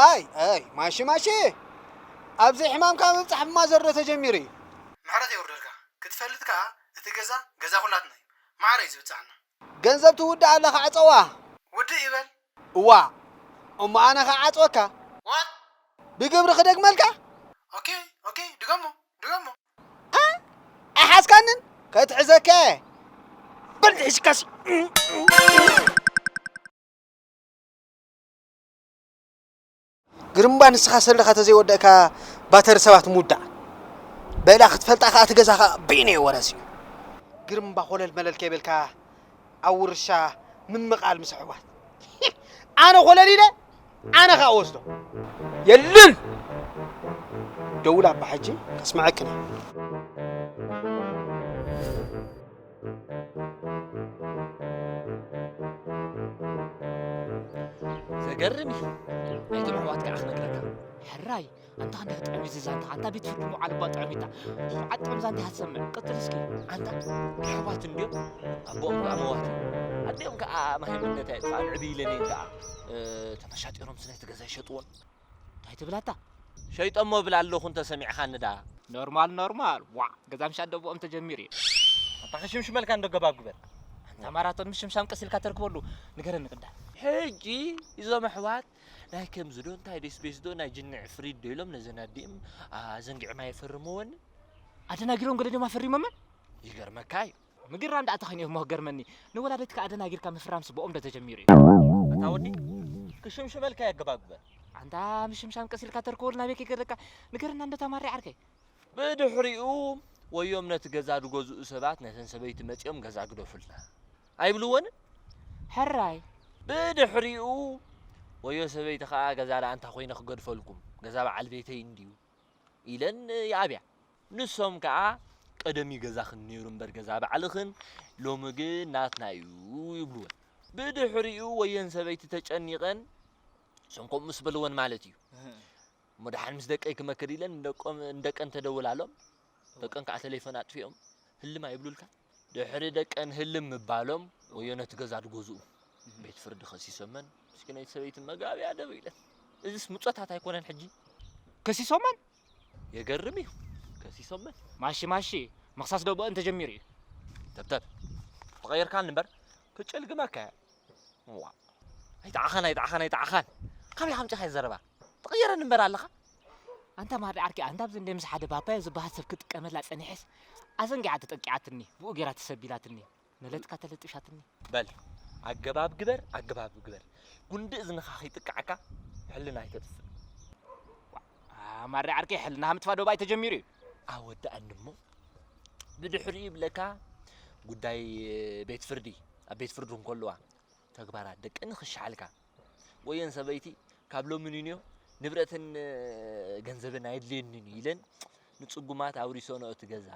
ኣይ፣ ኣይ፣ ማሺ፣ ማሺ። ኣብዚ ሕማምካ ምብጻሕ ብማዘር ዶ ተጀሚሩ እዩ? ምሕረት የውርደልካ። ክትፈልጥ ከኣ እቲ ገዛ፣ ገዛ ኩላትና እዩ። ማዕረ እዩ ዝብጽሓና። ገንዘብ ትውድእ ኣለኻ፣ ዕጸዋ። ውድእ ይበል። እዋ፣ እሞ ኣነ ኸዓ ዓጽወካ። What? ብግብሪ ክደግመልካ? ኦኬ፣ ኦኬ፣ ድገሞ፣ ድገሞ። ኣ? ኣይሓዝካንን? ከትሕዘካ እየ። በል ሕዝካሲ። ግርምባ ንስኻ ሰለኻ ተዘይወደእካ ባተሪ ሰባት ምውዳእ። በላ ክትፈልጣ ከኣ እቲ ገዛ ከኣ በይነይ ወረስ እዩ። ግርምባ ኮለል መለል ከይበልካ ኣብ ውርሻ ምምቓል ምስ ኣሕዋት። ኣነ ኮለል ኢለ ኣነ ከኣ ወስዶ። የልን! ደውል ኣባ ሕጂ ከስምዐክን እየ። ዘገርም እዩ። ናይቶም ኣሕዋት ከዓ ክነግረካ። ሕራይ፣ ኣንታ ክንደይ ክጥዕም እዩ እዚ ዛንታ። ኣንታ ቤት ፍርዲ ምውዓል እባ ጥዕም ኢታ። ዓጥዕም ዛንታ እያ ትሰምዕ። ቀጥል እስኪ። ኣንታ ኣሕዋት እንድዮም፣ ኣቦኦም ከዓ መዋቲ። ኣዲኦም ከዓ ማሂምነት ኣይጥፋእን ዕብይ ኢለን እየን ከዓ፣ እ፣ ተመሻጢሮምስ ነቲ ገዛ ይሸጥዎን። እንታይ ትብል ኣታ? ሸይጠሞ እብል ኣለኹ እንተሰሚዕኻኒ ደኣ። ኖርማል፣ ኖርማል። ዋዕ፣ ገዛ ምሻጥ ደቦኦም ተጀሚሩ እዩ። ኣታ ክሽምሽመልካ እንዶ ገባብ ግበር። ኣንታ ማራቶን ምሽምሻም ቀስ ኢልካ ተርክበሉ። ንገረኒ ቅዳም። ሕጂ እዞም ኣሕዋት ናይ ከምዚ ዶ እንታይ ዶ ስፔስ ዶ ናይ ጅኒ ዕፍሪት ዶ ኢሎም ነዘን ኣዲኦም ኣዘንጊዕማ የፈርምወን። ኣደናጊሮም ገለ ድዮም ኣፈሪሞመን? ይገርመካ እዩ። ምግራ እንዳእተኸን እዮም ሞገርመኒ። ንወላደትካ ኣደናጊርካ ምፍራም ስቦኦም ዶ ተጀሚሩ እዩ? ኣታ ወዲ፣ ክሽምሽመልካ የገባግበር። ኣንታ ምሽምሻም ቀሲልካ ተርከወልና ቤት ይገለካ። ንገርና እንዶ ተማሪ ዓርከይ። ብድሕሪኡ ወዮም ነቲ ገዛ ዝገዝኡ ሰባት ነተን ሰበይቲ መጺኦም ገዛ ግደፉልና ኣይብልዎንን? ሕራይ። ብድሕሪኡ ወዮ ሰበይቲ ኸኣ ገዛ ደኣ እንታይ ኮይነ ክገድፈልኩም? ገዛ በዓል ቤተይ እንድዩ ኢለን ይኣብያ። ንሶም ከኣ ቀደም እዩ ገዛኽን ነይሩ እምበር ገዛ ባዕልኽን ሎሚ ግን ናትና እዩ ይብልወን። ብድሕሪኡ ወየን ሰበይቲ ተጨኒቐን ንሶም ከምኡ ምስ በልወን ማለት እዩ። እሞ ደሓን ምስ ደቀይ ክመክር ኢለን ንደቆም ንደቀን ተደውላሎም። ደቀን ከዓ ተሌፎን ኣጥፊኦም ህልም ኣይብሉልካ። ድሕሪ ደቀን ህልም ምባሎም ወዮ ነቲ ገዛ ድገዝኡ ቤት ፍርዲ ከሲሶመን ምስኪነይቲ ሰበይቲ መጋብያ ደው ኢለን። እዚስ ምጾታት ኣይኮነን ሕጂ? ከሲሶመን? የገርም እዩ። ከሲሶመን። ማሺ ማሺ፣ ምኽሳስ ዶ ብእን ተጀሚሩ እዩ? ተብተብ ተቐየርካኒ እምበር ክጨልግመካ እየ። ዋ። ኣይጠዓኻን ኣይጠዓኻን ኣይጠዓኻን። ካበይ ኣምጺኻ ዘረባ? ተቐየረኒ እምበር ኣለኻ። ኣንታ ማሪ ዓርኪ ኣንታ ኣብዚ እንደ ምስ ሓደ ባባዮ ዝበሃል ሰብ ክጥቀመላ ጸኒሐስ ኣዘንጊዓ ተጠቂዓትኒ ብኡ ገይራ ተሰቢላትኒ ነለትካ ተለጢሻትኒ። በል ኣገባብ ግበር ኣገባብ ግበር። ጉንዲ እዝንኻ ከይጥቅዓካ ሕልና ኣይተጥፍእ። ዋ፣ ማሪ ዓርኪ ሕልና ምጥፋ ዶባይ ተጀሚሩ እዩ። ኣወዳኣኒ እሞ ብድሕሪኡ ይብለካ ጉዳይ ቤት ፍርዲ ኣብ ቤት ፍርዲ እንከልዋ ተግባራት ደቂ ንኽሻሓልካ ወየን ሰበይቲ ካብ ሎሚ ንንዮ ንብረትን ገንዘብን ኣየድልየንን ኢለን ንጽጉማት ኣውሪሶኖ እቲ ገዛ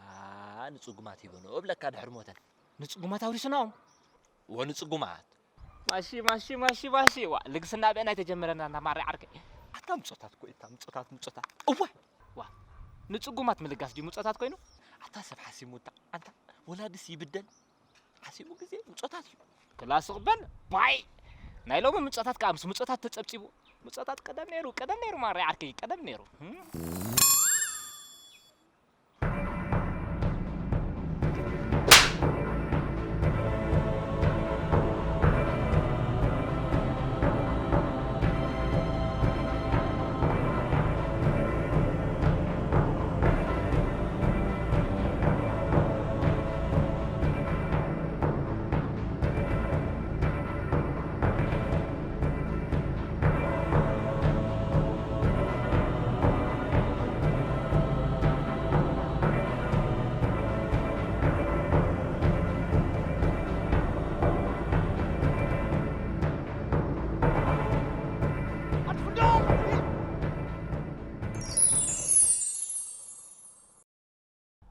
ንጽጉማት ሂበኖ እብለካ ድሕሪ ሞተን። ንጽጉማት ኣውሪሶኖኦም? ወ ንጽጉማት። ማሺ ማሺ ማሺ ማሺ ዋ ልግስና ብእና ኣይተጀመረና እና ማሪ ዓርከይ። ኣታ ምጾታት እኮ እታ ምጾታት ምጾታት እዋ ዋ ንጽጉማት ምልጋስ ድዩ ምጾታት ኮይኑ? ኣታ ሰብ ሓሲሙታ ኣንታ ወላድስ ይብደል ሓሲቡ ግዜ ምጾታት እዩ። ክላስ ቅበል ባይ ናይ ሎሚ ምጾታት ከዓ ምስ ምጾታት ተጸብጺቡ ምጾታት ቀደም ነይሩ ቀደም ነይሩ ማሪ ዓርከይ ቀደም ነይሩ።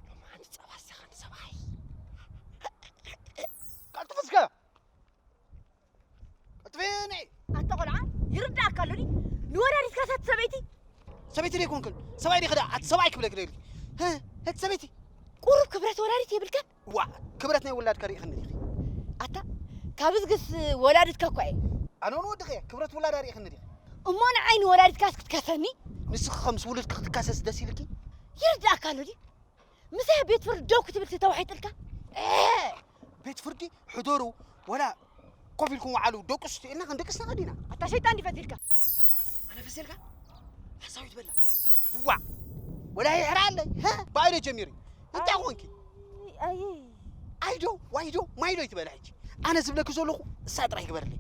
ሎማዓንቲ ጸባ ኣስቲኻ ንሰብኣይ። ቀልጥፍ እስከ። ቀልጥፊ ንዒ። ኣንታ ቆልዓ፣ ይርዳእካ ኣሎ ድዩ? ንወላዲትካ ሳት ሰበይቲ? ሰበይቲ ደይኮንክን፣ ሰብኣይ ዲኺ ደኣ? ኣቲ ሰብኣይ ክብለኪ ደልኪ። ህ፣ እቲ ሰበይቲ። ቁሩብ ክብረት ወላዲት የብልካን? ዋእ፣ ክብረት ናይ ውላድካ ርኢኽኒ ዲኺ? ኣታ፣ ካብ እዝግስ ወላዲትካ እኳ እየ። ኣነ እውን ወድኺ እየ፣ ክብረት ውላዳ ርኢኽኒ ዲኺ? እሞ ንዓይ ንወላዲትካስ ክትከሰኒ? ንስኺ ከምስ ውሉድኪ ክትካሰስ ደስ ኢልኪ? ይርዳእካ ኣሎ ድዩ? ምሳይ ኣብ ቤት ፍርዲ ደው ክትብል ተተዋሒጥልካ? ኤ! ቤት ፍርዲ ሕደሩ፣ ወላ ኮፍ ኢልኩም ወዓሉ፣ ደቅሱ ኢልና ክንደቅስና ቀዲና። ኣታ ሸይጣን ድዩ ፈሲልካ? ኣነ ፈሲልካ? ሓሳዊት በላ። ዋ! ወላ ይሕራ ኣለይ። ሀ? ብኣይ ዶ ጀሚሩ? እንታይ ኮንኪ? ኣይ፣ ኣይ። ኣይ ዶ፣ ዋይ ዶ፣ ማይ ዶ ይትበላ ሕጂ? ኣነ ዝብለኪ ዘለኹ እሳ ጥራይ ግበርለይ።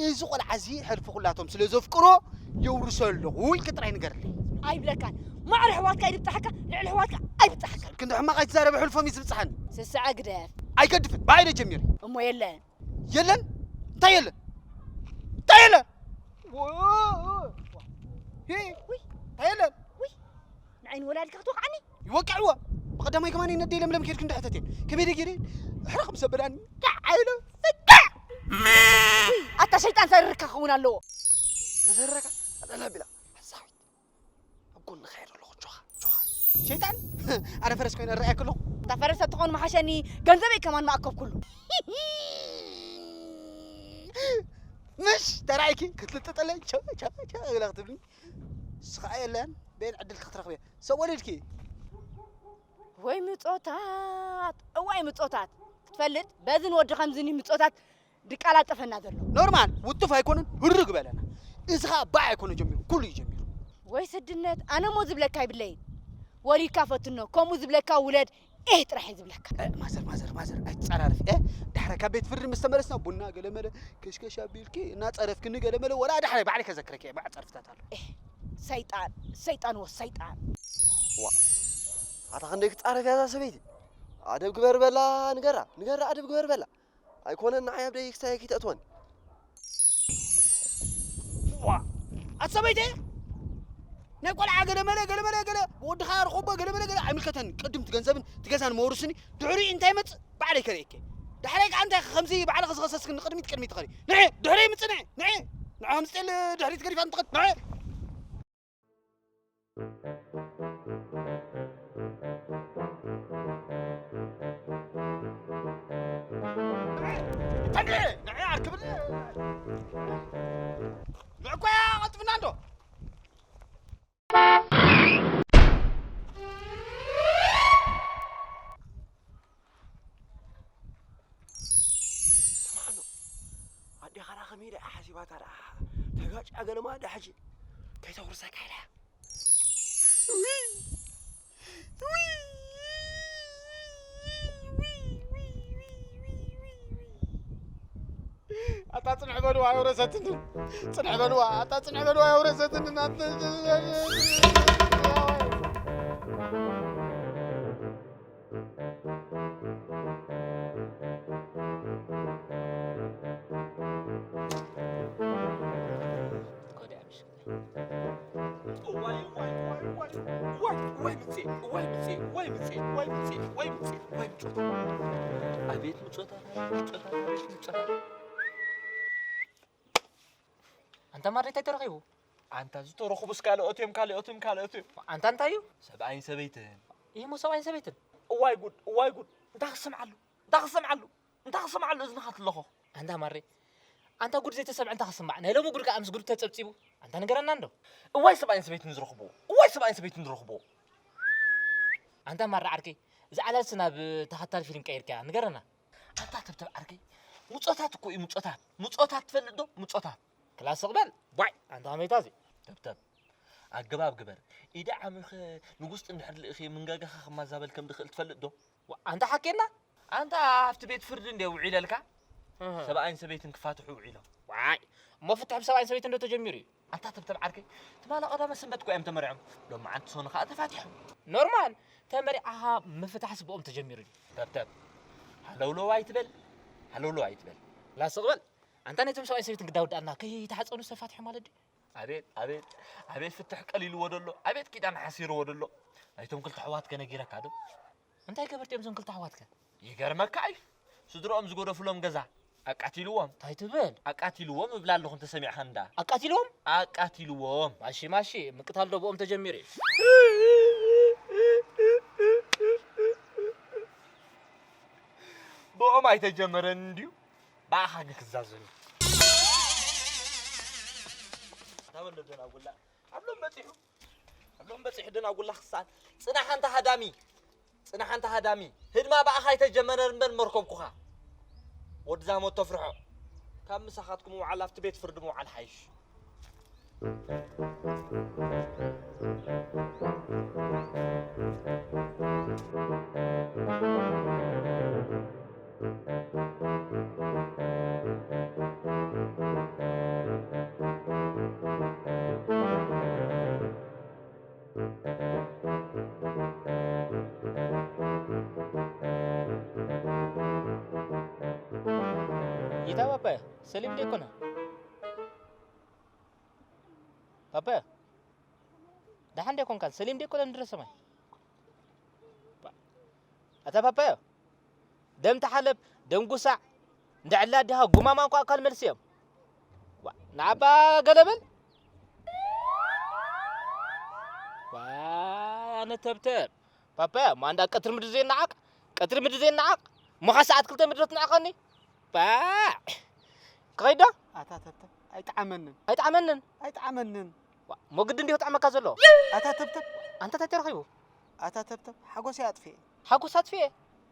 እዚ ቆልዓ እዚ ሕልፊ ኩላቶም ስለ ዘፍቅሮ የውርሶ ኣለኹ ኢልኪ ጥራይ ንገርለይ። ኣይብለካን። ማዕረ ኣሕዋትካ ይብጽሓካ፣ ልዕሊ ኣሕዋትካ ኣይብጽሓካን። ክንዲ ሕማቕ ኣይትዛረቢ፣ ሕልፎም እዩ ዝብጽሓኒ። ስስዐ ግደፍ። ኣይገድፍን፣ ብኣይ ዶ ጀሚሩ? እሞ የለን። የለን? እንታይ የለን? እንታይ የለን? ሂ፣ እንታይ የለን? ውይ፣ ንዓይኒ ወላዲትካ ክትወቕዓኒ? ይወቅዕዋ። ብቐዳማይ ከማን ነደይ ለምለም ከይድክ እንዳሕተት እየን። ከመይ ደይ ገይረ? ሕርቕ ምስ ኣበላኒ፣ ዳዕ ኢለ፣ ፍታዕ! ውይ፣ ኣታ ሸይጣን ሰሪርካ ክኸውን ኣለዎ። ተሰረካ? ኣጸላቢላ። ሓሳዊት። ኣብ ጎንኻ እየ ዘለኹ፣ ጆኻ፣ ጆኻ። ሸይጣን? ኣነ ፈረስ ኮይነ እረኣየኪ ኣለኹ። እታ ፈረስ ተትኾን መሓሸኒ፣ ገንዘበይ ከማን ምኣከብኩሉ። ምሽ ተራእይኪ ክትልጥጥለይ፣ ቸ፣ ቸ፣ ቸ ኢለ ክትብልኒ። ንስኻ የለን፣ በየን ዕድል ክትረኽበ። ሰብ ወሊድኪ። ወይ ምጾታት፣ እዋይ ምጾታት። ክትፈልጥ፣ በዝን ወዲ ከምዝን እዩ ምጾታት ድቃላጠፈና ዘሎ። ኖርማል፣ ውጡፍ ኣይኮነን፣ ህርግ በለና። እዚ ኸኣ ባዕ ኣይኮነ ጀሚሩ፣ ኩሉ እዩ ጀሚሩ። ወይ ስድነት፣ ኣነ እሞ ዝብለካ ይብለይን። ወሊድካ ፈትኖ፣ ከምኡ ዝብለካ ውለድ፣ ኤህ ጥራሕ እየ ዝብለካ። እ፣ ማዘር፣ ማዘር፣ ማዘር፣ ኣይትጻ-፣ ኣጸራርፍ፣ እ? ድሕረ ካብ ቤት ፍርዲ ምስ ተመለስና ቡና ገለመለ፣ ከሽከሽ ኣቢልኪ እናጸረፍክኒ ገለመለ፣ ወላ ድሕረ ባዕለይ ከዘክረኪ እየ፣ ባዕ ጸርፍታት ኣሎ። እ፣ ሰይጣን፣ ሰይጣን ወ ሰይጣን። ዋ፣ ኣታ ክንደይ ክትጻረፍ እያ እዛ ሰበይቲ? ኣደብ ግበር በላ፣ ንገራ፣ ንገራ ኣደብ ግበር በላ። ኣይኮነን ንዓይ ኣብ ደይ ክስታይ ከይተእትወኒ። ዋ፣ ኣቲ ሰበይቲ፣ ናይ ቆልዓ ገለመለ፣ ገለመለ፣ ገለ፣ ወድኻ ርኸቦ፣ ገለመለ፣ ገለ፣ ኣይምልከተኒ። ቅድም እቲ ገንዘብን እቲ ገዛን መወርስኒ፣ ድሕሪኡ እንታይ ይመጽእ? ባዕለይ ከርእየኪ። ዳሕራይ ከኣ እንታይ ከምዚ ባዕልኺ ዝኸሰስክኒ ቅድሚት ቅድሚት ትኸዲ። ንዒ፣ ድሕረይ ምጽእ ንዒ፣ ንዒ። ንዓ ከምዚ ጤል ድሕሪት ገዲፋ እንትኸድ፣ ንዒ። ንዒ፣ ንዒ፣ ኣርክብኒ። ንዒ እኮ እያ ቀልጥፍና እንዶ። ስማዕኖ፣ ኣዴኻ ደኣ ከመይ ደኣ ሓሲባታ ደኣ? ተጋጭያ ገለማ ደኣ ሕጂ ከይተውርሰካ ኢላ። ዊይ! ዊይ! ኣታ ጽንሕ በልዋ ኣይወረሰትንን። ጽንሕ በልዋ፣ ኣታ ጽንሕ በልዋ ኣይወረሰትንን። ኣታ እዋይ፣ እዋይ፣ ምጽ፣ እዋይ፣ ምጽ፣ እዋይ፣ ምጽ፣ እዋይ፣ ምጽ፣ እዋይ፣ ምጽ፣ እዋይ፣ ምጾት። ኣቤት ምጾታት፣ ምጾታት፣ ኣቤት ምጾታት። ኣንታ ማሬ እንታይ ተረኺቡ? ኣንታ ዝተረኽቡስ ካልኦት እዮም፣ ካልኦት እዮም፣ ካልኦት እዮም። ኣንታ እንታይ እዩ? ሰብኣይን ሰበይትን። ይህ ሞ ሰብኣይን ሰበይትን? እዋይ ጉድ፣ እዋይ ጉድ። እንታይ ክስምዓሉ? እንታይ ክስምዓሉ? እንታይ ክስምዓሉ እዝንኻ ትለኾ? ኣንታ ማሬ፣ ኣንታ ጉድ ዘይተሰምዐ እንታይ ክስማዕ? ናይ ሎሚ ጉድ ከኣ ምስ ጉድ ተጸብጺቡ። ኣንታ ንገረና እንዶ። እዋይ ሰብኣይን ሰበይትን ዝረኽብዎ። እዋይ ሰብኣይን ሰበይትን ዝረኽብዎ። ኣንታ ማራ ዓርከይ፣ እዛ ዓላልሲ ናብ ተኸታሊ ፊልም ቀይርካያ። ንገረና። ኣንታ ተብተብ ዓርከይ፣ ምጾታት እኮ እዩ ምጾታት። ምጾታት ትፈልጥ ዶ? ምጾታት። ክላስ ስቕ በል። ቧይ፣ ኣንታ ከመይታ እዚ? ተብተብ፣ ኣገባብ ግበር። ኢደ ዓሚኸ ንጉስ እንድሕር ልእኺ መንጋጋኻ ክማዛበል ከም ድኽእል ትፈልጥ ዶ? ዋ፣ ኣንታ ሓኬና? ኣንታ ኣብቲ ቤት ፍርዲ እንድየ ውዒለልካ? እህ። ሰብኣይን ሰበይትን ክፋትሑ ውዒሎም። ዋይ፣ እሞ ፍትሕ ብሰብኣይን ሰበይትን ዶ ተጀሚሩ እዩ? ኣንታ ተብተብ ዓርከይ፣ ትማሊ ቀዳመ ሰንበት እኮ እዮም ተመርዕዮም። ሎማዓንቲ ሰኑ ከኣ ተፋቲሖም። ኖርማል፣ ተመሪዕኻ ምፍታሕስ ብኦም ተጀሚሩ ድዩ? ተብተብ፣ ሃለውለው ኣይትበል፣ ሃለውለው ኣይትበል። ላስቕ በል። ኣንታ ነቶም ሰብኣይን ሰበይትን ግዳ ወዳእና፣ ከይተሓጸኑስ ተፋቲሖም ማለት ድዩ? ኣቤት፣ ኣቤት፣ ኣቤት ፍትሕ ቀሊልዎ ደሎ፣ ኣቤት ኪዳን ሓሲርዎ ደሎ። ናይቶም ክልተ ኣሕዋትከ ነጊረካ ዶ? እንታይ ገበርቲ እዮም እዞም ክልተ ኣሕዋትከ? ይገርመካ እዩ። ስድርኦም ዝገደፉሎም ገዛ ኣቃቲልዎም። እንታይ ትብል? ኣቃቲልዎም እብል ኣለኹ እንተሰሚዕኻ እንዳ። ኣቃቲልዎም? ኣቃቲልዎም። ማሺ፣ ማሺ፣ ምቅታል ዶ ብኦም ተጀሚሩ እዩ? ብኦም ኣይተጀመረን እንድዩ። ብኣኻ ግን ክዛዘም እዩ። እታ ወለዶ ናብ ጉላ ኣብ ሎም በጺሑ፣ ኣብ ሎም በጺሑ ደናጉላ ክሳን። ጽናሕ ኣንታ ሃዳሚ፣ ጽናሕ ኣንታ ሃዳሚ። ህድማ ብኣኻ ኣይተጀመረን እምበር መርከብኩኻ። ወዲ ዛሞት ተፍርሖ። ካብ ምሳኻትኩም ምውዓል ኣብቲ ቤት ፍርዲ ምውዓል ሓይሽ። ይታ ፓፓያ፣ ሰሊም ዶ ይኮና? ፓፓያ፣ ደሓን ዶ ይኮንካ? ሰሊም ዶ ይኮና? ንድረሰማይ። ኣታ ፓፓዮ፣ ደም ተሓለብ፣ ደም ጉሳዕ፣ እንዳ ዕላ ኣዴኻ ጉማማ እንኳ ኣካል መልሲ እዮም። ዋ፣ ንዓባ ገለ በል። ዋ፣ ኣነ ተብተብ። ፓፓያ፣ እሞ ኣንዳ ቀትሪ ምድሪ ዘይነዓቕ፣ ቀትሪ ምድሪ ዘይነዓቕ፣ እሞ ኸ ሰዓት ክልተ ምድሪ ትንዕቐኒ? ባዕ! ክኸይድ ዶ? ኣታ ተብተብ፣ ኣይጠዓመንን። ኣይጠዓመንን? ኣይጠዓመንን። ዋ፣ እሞ ግዲ እንዲሁ ክጥዕመካ ዘሎ። ኣታ ተብተብ። ኣንታ እንታይ ተረኺቡ? ኣታ ተብተብ፣ ሓጎስ እየ ኣጥፍኤ። ሓጎስ ኣጥፍኤ?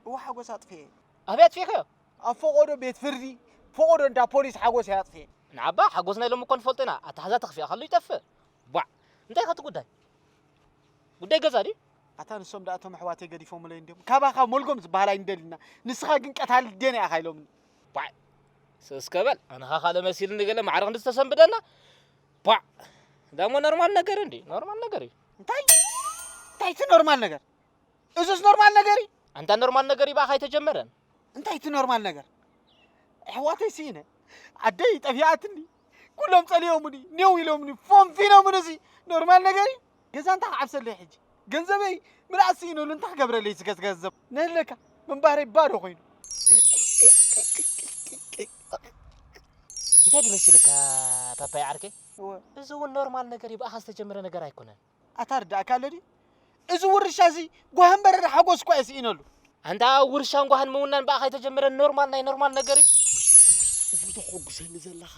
እወ፣ ሓጎስ ኣጥፍኤ። ኣበይ ኣጥፊእካዮ? ኣብ ፈቖዶ ቤት ፍርዲ፣ ፈቖዶ እንዳ ፖሊስ ሓጎስ እየ ኣጥፍኤ። ንዓባ፣ ሓጎስ ናይ ሎሚ እኮ ንፈልጦ ኢና። ኣተሓዛ ተኽፊኣ ከሎ ይጠፍእ። ቧዕ! እንታይ ኢኻ እቲ ጉዳይ? ጉዳይ ገዛ ድዩ? ኣታ ንሶም ደኣ እቶም ኣሕዋተይ ገዲፎምለይ እንድዮም። ካባኻ ሞልጎም ዝበሃል ኣይንደልና። ንስኻ ግን ቀታሊ ደን ኢኻ ኢሎምኒ። ባዕ። ስስከ በል፣ ኣነኻ ካልእ መሲልኒ ገለ ማዕረ ክንዲ ዝተሰንብደና። ባዕ። ዳሞ ኖርማል ነገር እንዲ፣ ኖርማል ነገር እዩ። እንታይ? እንታይ እቲ ኖርማል ነገር? እዙስ ኖርማል ነገር እዩ? ኣንታ ኖርማል ነገር እዩ ብኣኻ ኣይተጀመረን። እንታይ እቲ ኖርማል ነገር? ኣሕዋተይ ስኢነ፣ ኣደይ ጠፊኣትኒ፣ ኩሎም ጸሊኦምኒ፣ ኔው ኢሎምኒ፣ ፎንፊኖምኒ። እዚ ኖርማል ነገር እዩ? ገዛ እንታይ ክዓብሰለይ ሕጂ? ገንዘበይ ምልኣት ስኢነሉ፣ እንታይ ክገብረለይ እዚ ገንዘብ? ነህለካ፣ ምንባረይ ባዶ ኮይኑ። እንታይ ድመሲልካ ፓፓይ ዓርከይ? እወ። እዚ እውን ኖርማል ነገር እዩ፣ ብኣኻ ዝተጀመረ ነገር ኣይኮነን። ኣታ ርዳእካ ኣሎ ድዩ? እዚ ውርሻ እዚ ጓህን በረድ ሓጎስ እኳ እየ ስኢነሉ። ኣንታ ውርሻን ጓህን ምውናን ብኣኻ ኣይተጀመረን፣ ኖርማል ናይ ኖርማል ነገር እዩ። እዚ ተኾጉሰኒ ዘለኻ፣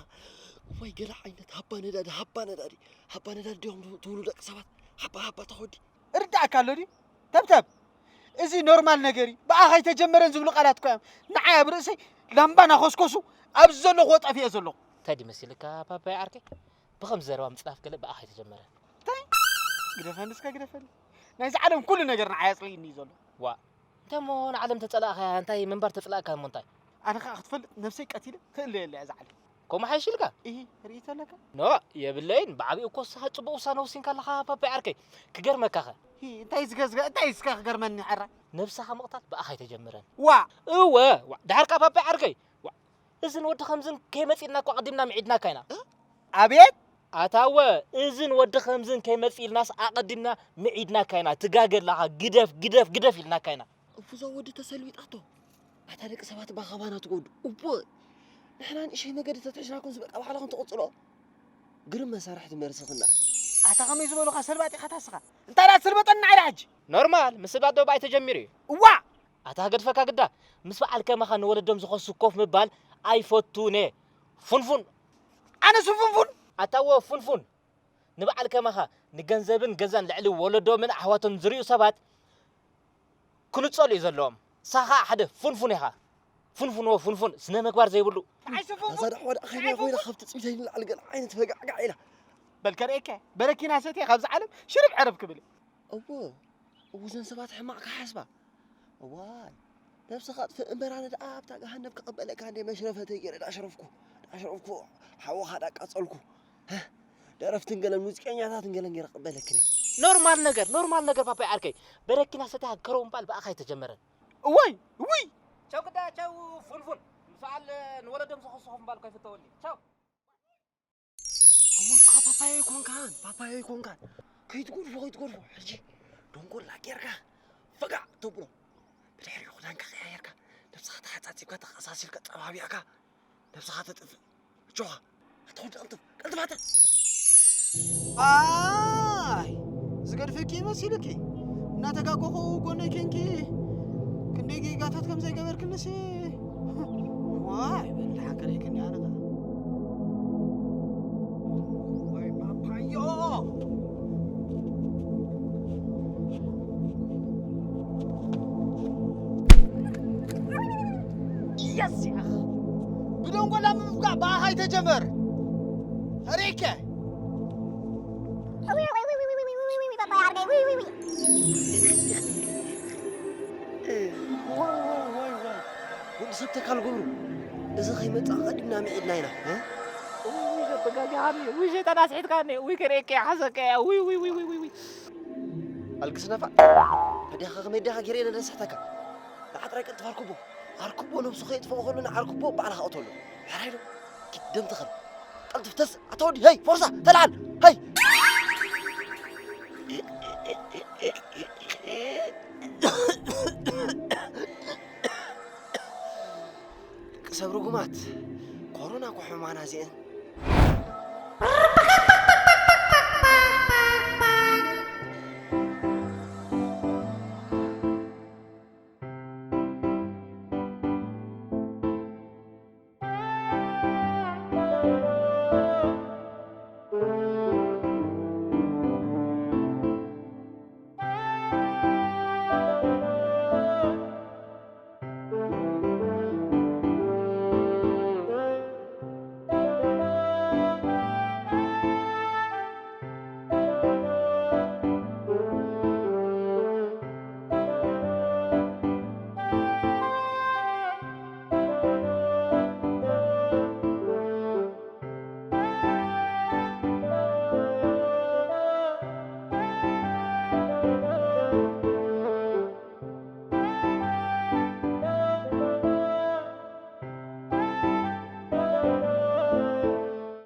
እዋይ ገለ ዓይነት ሃባ ነዳዲ፣ ሃባ ነዳዲ፣ ሃባ ነዳዲ ድዮም ትብሉ ደቂ ሰባት? ሃባ፣ ሃባ ተኾዲ። ርዳእካ ኣሎ ድዩ? ተብተብ። እዚ ኖርማል ነገር እዩ። ብኣኻ ኣይተጀመረን ዝብሉ ቃላት እኳ እዮም። ንዓይ ኣብ ርእሰይ ላምባ ናኾስኮሱ ኣብዚ ዘለኹዎ ጠፊኤ ዘለኹ። እንታይ ድመሲልካ ፓፓይ ዓርከይ? ብኸምዚ ዘረባ ምጽራፍ ገለ ብኣኻ ኣይተጀመረን። እንታይ? ግደፈኒ እስከ ግደፈኒ። ናይዚ ዓለም ኩሉ ነገር ንዓይ ኣጽሊእኒ እዩ ዘሎ። ዋ፣ እንታይ እሞ ንዓለም ተጸላእኻያ? እንታይ ምንባር ተጽላእካ እሞ እንታይ? ኣነ ኸኣ ክትፈልጥ ነብሰይ ቀቲለ ክእለየላ እያ እዛ ዓለም። ከምኡ ሓይሽ ኢልካ? ኢሂ፣ ርእይቶ ኣለካ? ኖ፣ የብለይን። ብዓቢኡ እኮ ንስኻ ጽቡቕ ውሳነ ወሲንካ ኣለኻ ፓፓይ ዓርከይ። ክገርመካ ኸ? ሂ፣ እንታይ ዝገዝገ-፣ እንታይ እስከ ክገርመኒ ሕራይ? ነብስኻ ምቕታል ብኣኻ ኣይተጀመረን። ዋ! እወ፣ ዋ፣ ድሓር ከኣ ፓፓይ ዓርከይ። ዋ፣ እዝን ወዲ ከምዝን ከይመጽእልና እኮ ኣቐዲምና ምዒድናካ ኢና። እ? ኣቤት! ኣታወ፣ እዝን ወዲ ከምዝን ከይመጽእ ኢልናስ ኣቐዲምና ምዒድናካ ኢና። ትጋገ ኣለኻ፣ ግደፍ፣ ግደፍ፣ ግደፍ ኢልናካ ኢና። እፉዛ ወዲ ተሰልቢጣቶ። ኣታ ደቂ ሰባት ባኻባና ትጎዱ። እወ፣ ንሕና ንእሽተይ መገዲ ተትሕዝናኩም ዝበቃ ባዕልኹም ትቕጽሎ። ግርም መሳርሕቲ መርስኽና። ኣታ ከመይ ዝበሉኻ ሰልባጥ ኢኻ ታስኻ? እንታይ ደኣ ትስልበጠና ኢኻ ሕጂ? ኖርማል፣ ምስልባጥ ዶ ብኣይ ተጀሚሩ እዩ? እዋ! ኣታ ገድፈካ ግዳ፣ ምስ በዓል ከማኻ ንወለዶም ዝኸሱ ኮፍ ምባል ኣይፈቱን እየ። ፉንፉን። ኣነ ስፉንፉን? ኣታ እወ ፉንፉን። ንበዓል ከማኻ ንገንዘብን ገዛን ልዕሊ ወለዶምን ኣሕዋቶም ዝርእዩ ሰባት ክንጸሉ እዩ ዘለዎም። ንስኻ ሓደ ፉንፉን ኢኻ። ፉንፉን ወ ፉንፉን፣ ስነ ምግባር ዘይብሉ። ንዓይ ስፉንፉን? እዛ ዳሕዋ ደኣ ከመይ ኮይና ካብቲ ጽቢተይ ንላዕሊ ገለ ዓይነት ፈጋዕጋዕ ኢላ። በል ከርእየካ፣ በረኪና ሰትየ ካብዛ ዓለም ሽርብ ዕርብ ክብል እየ። እወ፣ እወ፣ እዘን ሰባት ሕማቕ ክሓስባ። እዋይ፣ ነብስኻ ኣጥፍእ እምበር ኣነ ደኣ ኣብታ ገሃነብ ክቕበለካ እንደ መሽረፈተይ ገይረ ዳሸረፍኩ፣ ዳሸረፍኩ፣ ሓውኻ ዳቃጸልኩ። ህህ፣ ደረፍትን ገለን ሙዚቀኛታትን ገለን ገይረ ክቕበለክን እየ። ኖርማል ነገር፣ ኖርማል ነገር ፓፓይ ዓርከይ። በረኪና ሰትያ ከረው ምባል ብኣኻ ኣይተጀመረን። እዋይ፣ ውይ! ቻው ግዳ፣ ቻው ፉንፉን። ምስ በዓል ንወለዶም ዝኸሱ ኮፍ ምባል እኳ ኣይፍተወኒ። ቻው። እሞ ንስኻ ፓፓዮ ኣይኮንካን፣ ፓፓዮ ኣይኮንካን። ከይትጎድፎ፣ ከይትጎድፎ። ሕጂ ደንጎላ ጌርካ ፈጋዕ ተብሎ። ብድሕሪኡ ክዳንካ ቀያየርካ፣ ነብስኻ ተሓጻጺብካ፣ ተቐሳሲልካ፣ ጸባቢዕካ፣ ነብስኻ ተጥፍእ። ጆኻ፣ ኣታ ወዲ ቀልጥፍ፣ ቀልጥፍ ኣታ። ኣይ፣ ዝገድፈኪ መሲሉኪ። እናተጋገኹ ጎነይ ኬንኪ ክንደይ ጌጋታት ከም ዘይገበርክንሲ። ዋይ፣ በል ደሓን ከርእየክኒ ኣነ ኸኣ። ወይ ፓፓዮ። የስ፣ ያኽ። ብደንጎላ ምፍጋዕ ብኣኻ ይተጀመር። ሪከ። ወዲ ሰብ ተካል ገብሩ፣ እዚ ከይመጽእ ኣቐዲምና ምዒድና ኢና፣ እ? ውይ፣ ተጋጊኻኒ። ውይ፣ ሸይጣን ኣስሒትካኒ። ውይ፣ ክርእየካ እየ፣ ሓዘካ እየ። ውይ፣ ውይ፣ ውይ፣ ውይ፣ ውይ፣ ውይ። ኣልግስ ነፋ። ፈዲኻ ከመይ ዲኻ ገይረ ነደስሕተካ? ንዓ ጥራይ ቀልጥፍ ኣርክቦ። ኣርክቦ ነብሱ ከየጥፍኦ ከሎ ንዓርክቦ ባዕልኻ ቅተሎ። ሕራይ ዶ? ኪድ ደም ትኸል። ቀልጥፍ ተስ-፣ ኣታ ወዲ፣ ሄይ፣ ፎርሳ፣ ተልዓል፣ ሄይ! ደቂ ሰብ ርጉማት፣ ኮሮና እኮ ሕማና እዚአን።